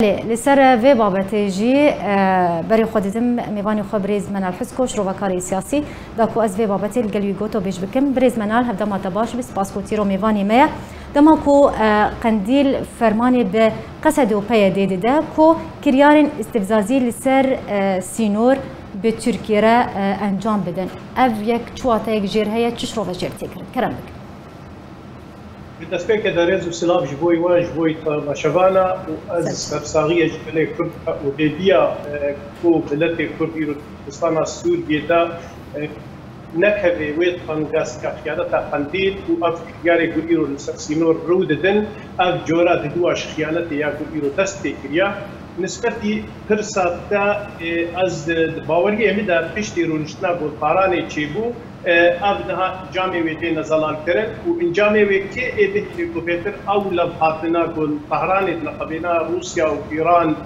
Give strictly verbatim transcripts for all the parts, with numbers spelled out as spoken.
Belê, li ser vê babetê jî, e, berê xwe didim mêvanê xwe birêz Menal Hizko, şrovekarê siyasî, da ku ez vê babetê li gel wî gotobêj bikim. Birêz Menal, hevdema te baş be, spas ku tîro mêvanê me ye. Dema ku, e, Qendîl fermanê bi Qesedê û P Y D dide ku kiryarên îstifzazî li ser, e, sînor bi Tirkiye re, e, encam bidin. Ev yek çi wateyek jêr heye, çi şirove jêr tê kirin? Kerem bikin. Bi destpêkê de rêz û silav ji bo we, ji bo temaşevana û ez sersaxiyê ji gelê Kurd û hêviya, e, ku miletê Kurd îro di Kurdistana Sûriyê de, e, nekeve wê tengazî ya xiyaneta Qendîl û ev kiryarê ku îro li ser sînor rû didin, ev cora diduwa ji xiyanetê ya ku îro dest pê kiriya. Nisbetî pirsa te, e, ez di baweriyê min de piştî rûniştina ku li Tehranê çêbû, e, ev niha encamê wê têne zelalkirin û encamê wê kê ê bihîle ku bêtir ew levhatina ku li Tehranê di neqebêna Rûsya û Îran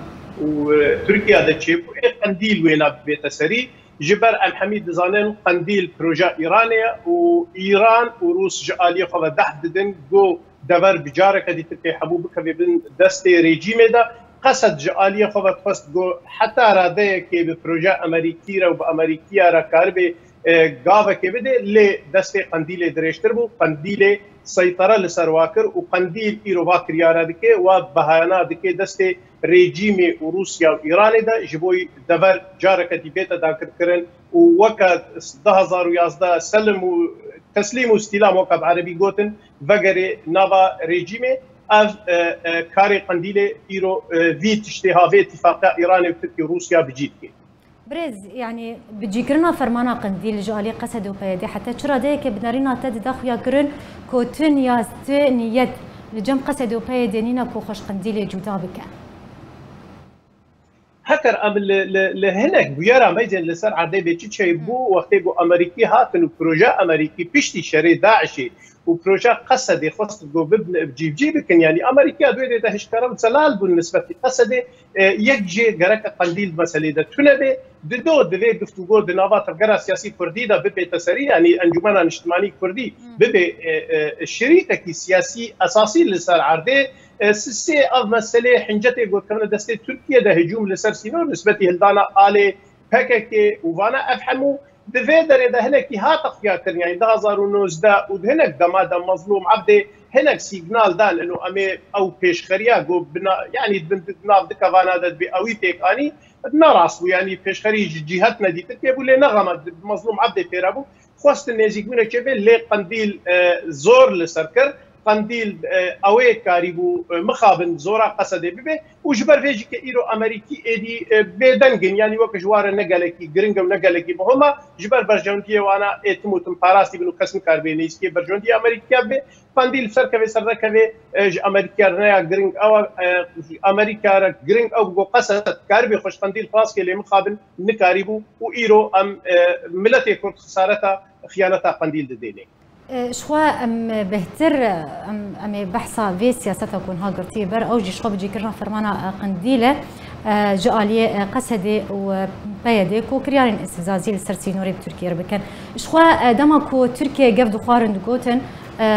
û, e, Tirkiye de çêbû, ê Qendîl wêna bibête serî. Ji ber em hemî dizanin Qendîl proje Îranê ye û Îran û Rûs ji aliyê xwe ve dehf didin ku dever bi careke dîtir pê hebû bikeve bin destê rejîmê de. Qesed ji aliyê xwe ve dixwest ku heta radeyekê bi proje Amerîkî re û bi Amerîkiya re karibe, e, gavekê bide, lê destê Qendîlê dirêjtir bû. Qendîlê seytara li ser wa kir û Qendîl îro va kiryara dike, wa bahana dike destê rejîmê û Rûsya û Îranê de, ji bo dever careke dî bête dagirkirin û weke du hezar û yazdeh selim û teslîm û stîlam, weke bi erebî gotin, vegerê nava rejîmê. Ev, e, e, karê Qendîlê îro, e, vî tiştê ha vê îtîfaqa Îranê û Tirkiye û Rûsya bi cî dike. Birêz, yanî bi cîkirina fermana Qendîl ji alî Qesedê û P Y D heta çi radeyeke bi nerîna te dida xuya kirin ku tu niyaz, tu niyet li cem Qesedê û P Y D nîne ku xwe ji Qendîlê cuda bike? Heker em li, li, li hinek bûyera me jî li ser erdê bê çi çêbû, wextê ku Amerîkî hatin û proje Amerîkî piştî şerê DAIŞê û proje Qesedê xwestin ku bibin cîvcî bikin. Yanî Amerîkiya di wê derê de hişkare û zelal bûn nisbetî Qesedê. E, yek jê gereke Qendîl di meselê de tune be. Dido divê guftûgo di nava tevgera siyasî kurdî de bibête serî, yanî Encûmena Niştimanî Kurdî bibe, e, e, şirîkekî siyasî esasî li ser erdê. E, sisê ev meselê hincetê gotkevine destê Tirkiye de hicûm li ser sînor nisbetî hildana alê P K K û vana ev hemû di vê derê de hinekî hate xuyakirin, yanî du hezar û nozdeh û di hinek dema de Mezlûm Ebdê hinek sîgnal dan, ino em ê ew pêşxeriya ku bina, yanî di, di nav dike vana de dibê ewî pêk anî, ne rast bû, yanî pêşxerî ji cîhet nedîtir pê bû, lê nexema di Mezlûm Ebdê pêre bû. Xwestin nêzîkbûnekê bê, lê Qendîl, e, zor li ser kir. Qendîl, e, ew ê karîbû, e, mixabin zora Qesedê bibe û ji ber vê jî ke îro Amerîkî êdî, e, bêdeng in, yanî weke ji wan re ne gelekî giring e û ne gelekî muhim e, ji ber berjewendiyê wana ê tim û tim parastî bin û kes nikaribe nêzîkê berjewendiyê Amerîkiya bibe. Qendîl ser kevê ser nekevê, e, ji Amerîkiya re neya giring ew e, e, ji Amerîka re giring ew bû ku Qesed karibê xwe ji Qendîl xilas ke lê mixabin nikarîbû û îro em, e, miletê Kurd xisareta xiyaneta Qendîl didêne. E, ji xwe em bêhtir, em, em ê behsa vê siyaseta ku niha girtiye ber, ew jî ji xwe bi cîkirina fermana, e, Qendîl e, e, ji aliyê, e, Qesedê û, e, P Y D ku kiryarên îstîfzazî li ser sînorê bi Tirkiye re bikin. Ji xwe, e, dema ku Tirkiye gef dixwarin digotin, e, e,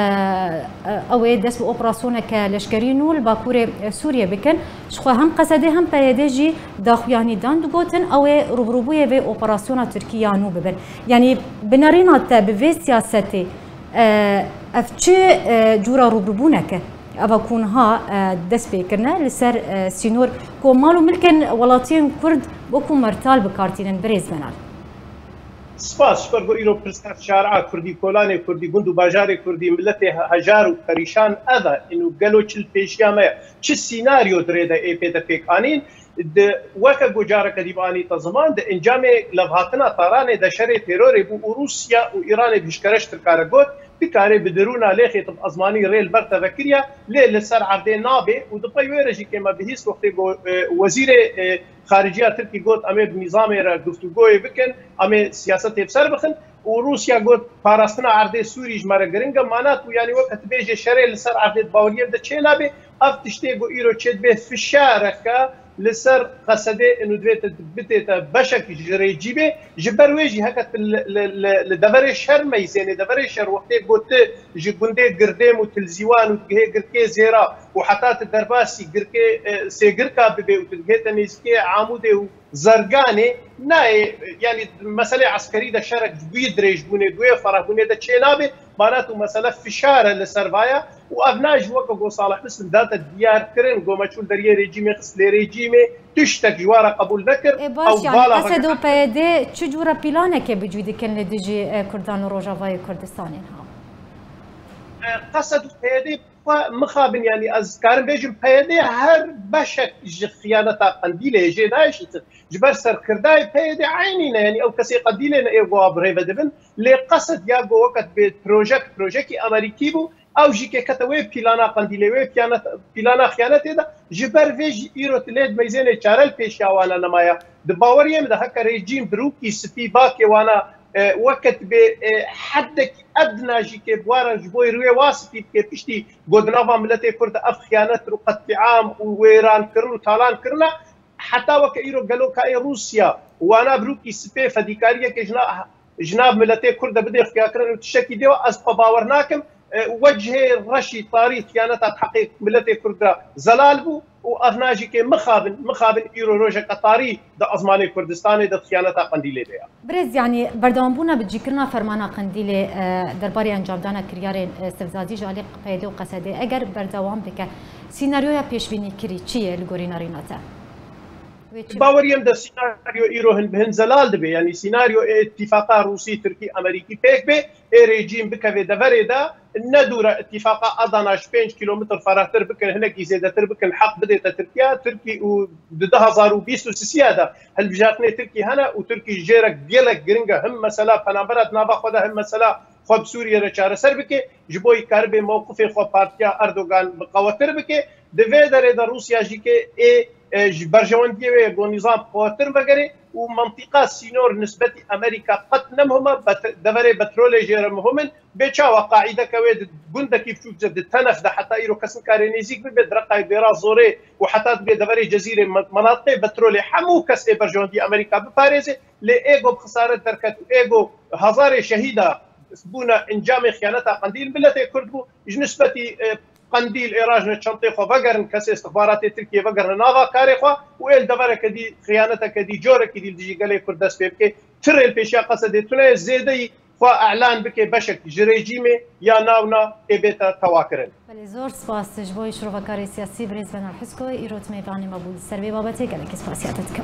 ew ê dest bi operasyoneke leşkerî nû li Bakurê, e, Sûriyê bikin. Ji xwe hem Qesedê hem P Y D jî daxuyanî dan digotin, ew ê rûbirûbûyê vê operasyona Tirkî ya nû bibin. Yanî bi nerîna te bi vê siyasetê, e, ev çi, e, cûra rûbirûbûnek e? Eva ku niha, e, dest pê kirine li ser, e, sînor ku mal û milkên welatiyên Kurd wekû mertal bi kar tînin, birêz Menal. Spas, ji ber ku îro pirsgeh şari'a Kurdî, kolanê Kurdî, gund û bajarê Kurdî, miletê he-, hejar û perîşan ev e, ino gelo çi li pêşiya me ye? Çi sînaryo di rê de ê pê de pêk anîn? Di, weke ku careke dî bianîte ziman, di encamê levhatina Tehranê de şerê terorê bû û Rûsya û Îranê bi hişkere ji Tirka re got, Tirka rê bi derûna lêxê tib ezmanî rê li ber te vekiriye, lê li ser erdê nabe û di pey wê re jî kê me bihîst wextê ku, e, wezîrê, e, xariciya Tirkî got, em ê bi nîzamê re guftûgoyê bikin, em ê siyasetê bi ser bixin û Rûsya got, parastina erdê Sûrî ji me re giring e, mana ku yanî weke tu bêjê şerê li ser erdê di baweriyê de çênabe, ev tiştê ku îro çêdibe fişareke li ser Qesedê û divê te bidê te beşek ji rejîmê, ji ber wê jî heke tu li, li, li, li deverê şer meyzênê, deverê şer wextê ku tu ji gundê Girdêm û Tilzîwan û digihê girkê Zêra û heta tu derbasî girkê, e, Sêgirka bibê û tu digihê te nêzîkê Amûdê û Zerganê, nayê, yanî meselê eskerî de şerek ji bo yê dirêjbûnê, bo yê ferehbûnê de çênabe, mana tu mesele fişar e li ser vaya û ev na ji weke ku Salih Muslim date diyar kirin, ku meçûl deriyê rejîmê xist lê rejîmê tiştek ji wan re qebûl nekir. Ê baş, ew yanî vala Qesed û veke P Y D çi cûre planekê bi cû dikin li dijî, e, Kurdan û Rojavayê Kurdistanê niha? E, Qesed û P Y D xwe mixabin, yanî ez karim bêjim P Y D her beşek ji xiyaneta Qendîlê jê nayê şitin. Ji ber serkirdayê P Y D eynî ne, yanî ew kesê Qendîlê ne ê ku bi rê ve dibin. Lê Qesed ya ku weke dibê projek, projekî Amerîkî bû, ew jî kê kete wê plana Qendîlê, wê piyanet-, plana xiyanetê de, ji ber vê jî îro tu lê dimeyzênê çare li pêşiya wana nemaye. Di baweriyê min de heke rejîm bi rûkî spî bakê wana, e, weke dibê, e, heddekî edna jî kê bi wan re ji bo rûyê wa spî bike piştî ku di nava miletê Kurd de ev xiyanet û qetlîam û wêrankirin û talan kirine, heta weke îro gelo ka ê Rûsya wana bi rûkî spê fedîkariyekê ji na-, ji nav miletê Kurd de bidê xuyakirin û tiştekî dê wa ez xwe bawer nakim. E, wecihê reşî tarî xiyaneta di heqê miletê Kurd de zelal bû û ev na jî kê mixabin, mixabin îro rojeke tarî di ezmanê Kurdistanê de di xiyaneta Qendîlê de ya. Birêz, yanî berdewambûna bi cîkirina fermana Qendîlê, e, derbarê encamdana kiryarên, e, sivzazî ji alî P Y D û Qesedê eger berdewam bike, sînaryoya pêşbînîkirî çi ye li gorî nerîna te? Wê çi Baweriyê min de sînaryo îro hin bi hin zelal dibe. Yanî sînaryo ê îtîfaqa Rûsî, Tirkî, Amerîkî pêk bê, ê rejîm bikeve deverê de, ne dûr e îtîfaqa Adana ji pênc kîlometr ferehtir bikin, hinekî zêdetir bikin, heq bidête Tirkiye. Tirkî û di du hezar û bîst û sisiya de hilbijartinê Tirkî hene û Tirkî ji jê re gelek giring e. Him mesela penabera di nava xwe de, him mesela xwe bi Sûriyê re çareser bike, ji bo yî karibê mewqifê xwe partiya Erdogan bi qewetir bike. Di vê derê de Rûsya jî kê ê, e, ji berjewendiyê wê ye ku nîzam qewetir vegerê û mentiqa sînor nisbetî Amerîka qet ne muhim e, bet-, deverê petrolê jê re muhim in. Bê çawa qaîdeke wê di gundekî biçûk de, di Tenef de heta îro kes nikare nêzîk bibe, di Reqayê, Dêra Zorê û heta dibê deverê Cezîrê me-, menatiqê petrolê hemû kes ê berjewendî Amerîka biparêze, lê ê ku bi xisaret derket û ê ku hezarê şehîda bûne encamê xiyaneta Qendîl miletê Kurd bû, ji nisbetî, e, Qendîl ê rajne çentê xwe vegerin, kesê istixbaratê Tirkiyê vegerine nava karê xwe û ê li devereke dî, xiyaneteke dî, corekî dî li dijî gelê Kurd dest pê bike. Ti rê li pêşiya Qesedê tune ye, zêdeyî xwe elan bike beşek ji rejîmê ya navna ê bête tewakirin. Belê, zor spas ji bo şirovekarê siyasî birêz Benar Hisko, îro tu mêvanê me bû, li ser vê babetê gelekî spasiya te dikim.